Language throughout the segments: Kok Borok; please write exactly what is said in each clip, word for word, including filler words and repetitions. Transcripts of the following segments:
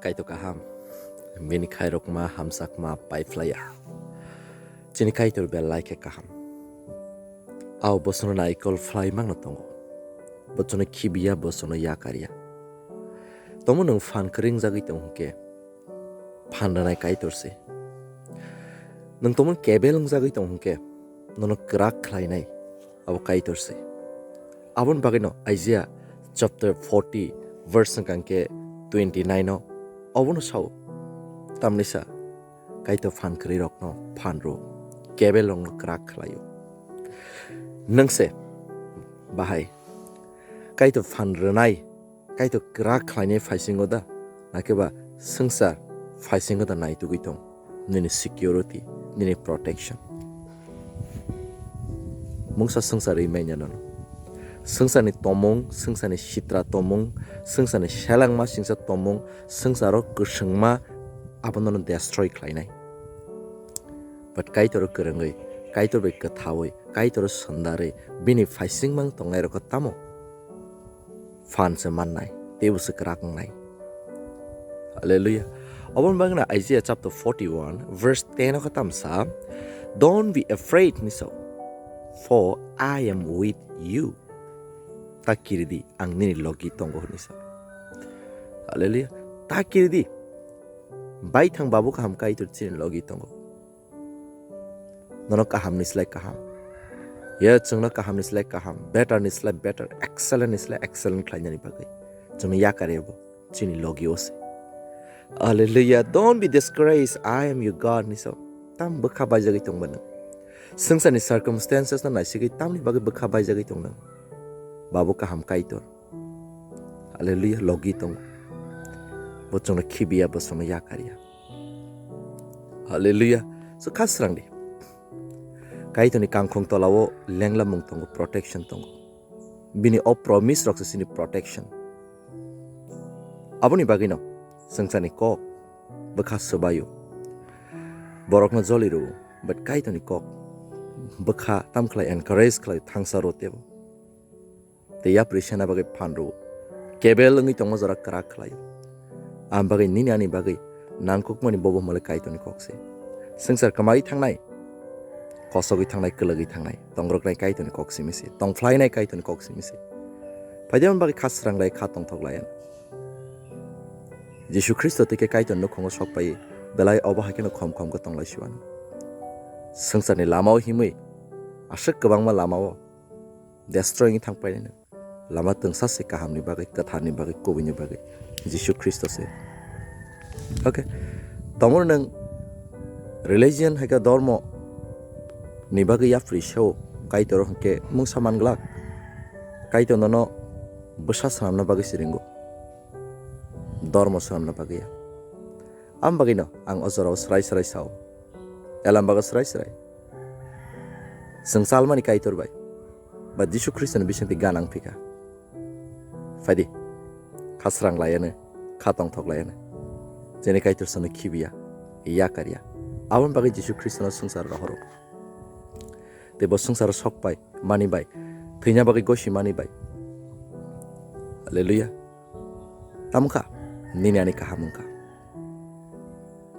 Kaitor kaham, bini khairokma hamjakma paiphlaiya. Chini Kaitor belai khe kaham. Ao bosono naikol phlai mangno tongo. Bosono khibiya, bosono yakarya. Tomo nwng phan kwrwi wngjagwi tong hwnkhe, phan rwnai Kaitor se. Nwng tomo kebel wngjagwi tong hwnkhe, nono kwrak khlainai abo Kaitor se. Aboni bagwino Isaiah chapter forty verse hwnkha khe twenty nine o obono sao. Tamni sa Kaitor phan kwrwi rokno phan rw, kebel rokno kwrak khlaio. Nwng se bahai Kaitor phan rwnai, Kaitor kwrak khlainai phaisingo da, nakhe ba swngchar phaisingo da naitugwi tong, nini security, nini protection. Mungsa swngchar rwi manya nono. Swngcharni tomung, swngcharni sitra tomung, swngcharni selengma singsa tomung, swngcharo kwswngma abono destroy khlainai. But Kaitor kwrwngwi, Kaitor bai kwthaui, Kaitor sandarwi, bini phaisingmang tongnai rokho tamo phan se mannai, teibo se kwrak wngnai. Hallelujah. Oboni bagwino Isaiah chapter forty one verse ten o khe tamsa, "Don't be afraid," hwnwi sao, "for I am with you." Ta kiridi, ang nini logi tongo hwnwi sao. Hallelujah. Ta kiridi. Baithang babu kaham Kaitor chini logi tongo. Nono kaham ni slai kaham. Ya chwngno kaham ni slai kaham, better ni slai better, excellent ni slai excellent khlainani bagwi. Chwngno yakar ebo chini logi o se. Hallelujah. "Don't be discouraged. I am your God," hwnwi sao. Tam bwkha baijagwi tongba nwng. Swngcharni circumstances no naisigwi tamni bagwi bwkha baijagwi tong nwng. Babu kaham Kaitor. Hallelujah, logi tongo. Bo chwngno khibiya, bo chwngno yakarya. Hallelujah. So kha srang di. Kaitorni kangkhong tolao lenglamung tongo, protection tongo. Bini o promise rok se chini protection. Aboni bagwino swngcharni kok bwkha swbaio. Borokno joli rwo, but Kaitorni kok bwkha tamkhlai encourage khlai, thangsa rwo tebo. Tei yapri sena bagwi phan rwo. Kebel wngwi tongma jora kwrak khlaio. Ang bagwi nini ani bagwi nangkukmani bobo hwnmale Kaitorni kok se. Swngchar kwmai thangnai, kosogwi thangnai, kwlwgwi thangnai, tongroknai Kaitorni kok simi se, tongphlainai Kaitorni kok simi se. Phaidi aboni bagwi kha sranglai, kha tongthoklai ano. Jisu Khristo twi khe Kaitorni nukhungo sokpai, belai obo hai kheno khom khom khe tonglai siwano. Swngcharni lamao himwi, aswk kwbangma lamao destroy wngwi thangpainai nwng. Lama twngsa se kahamni bagwi, kwtharni bagwi, kubuini bagwi. Jisu Khristo se. Okay. Tomo nwng religion hai khe dormo ni bagwi yapri seo Kaitor hwnkhe mungsa man glak. Kaitor nono bwsa swnamna bagwi siringo. Dormo swnamna bagwi ya. Am bagwino ang o jorao srai srai sao. Elam bago srai srai. Chwng chalmani Kaitor bai ba Jisu Khristoni bisingtwi ganang phika. Phaidi, kha srang laiano, kha tongthok laiano. Chini Kaitor chwngno khibiya, yakarya. Aboni bagwi Jisu Khristono swngchar rohoro. Tei bo swngcharo sok pai mani bai, thwina bagwi gosi mani bai. Hallelujah. Tamo kha, nini ani kaham wngkha.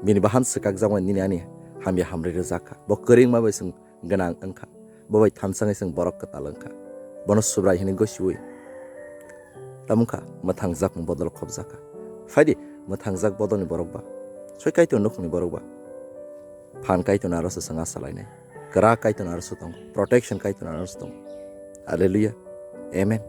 Bini bahan swkakjakmani nini ani hamya hamri rwjak kha. Bo kwrwngma bai chwng gwnang wngkha. Bo bai thansa wngwi chwng borok kwtal wngkha. Bono Subrai hwnwi gosiwi. Tamo wngkha, mwthangjak bodol khopjak kha. Phaidi, mwthangjak bodolni borok ba. Soi Kaitor nukhungni borok ba. Phan Kaitorni aro se chwng asa lainai. Kwrak Kaitorni aro se tongo. Protection Kaitorni aro se tongo. Hallelujah. Amen.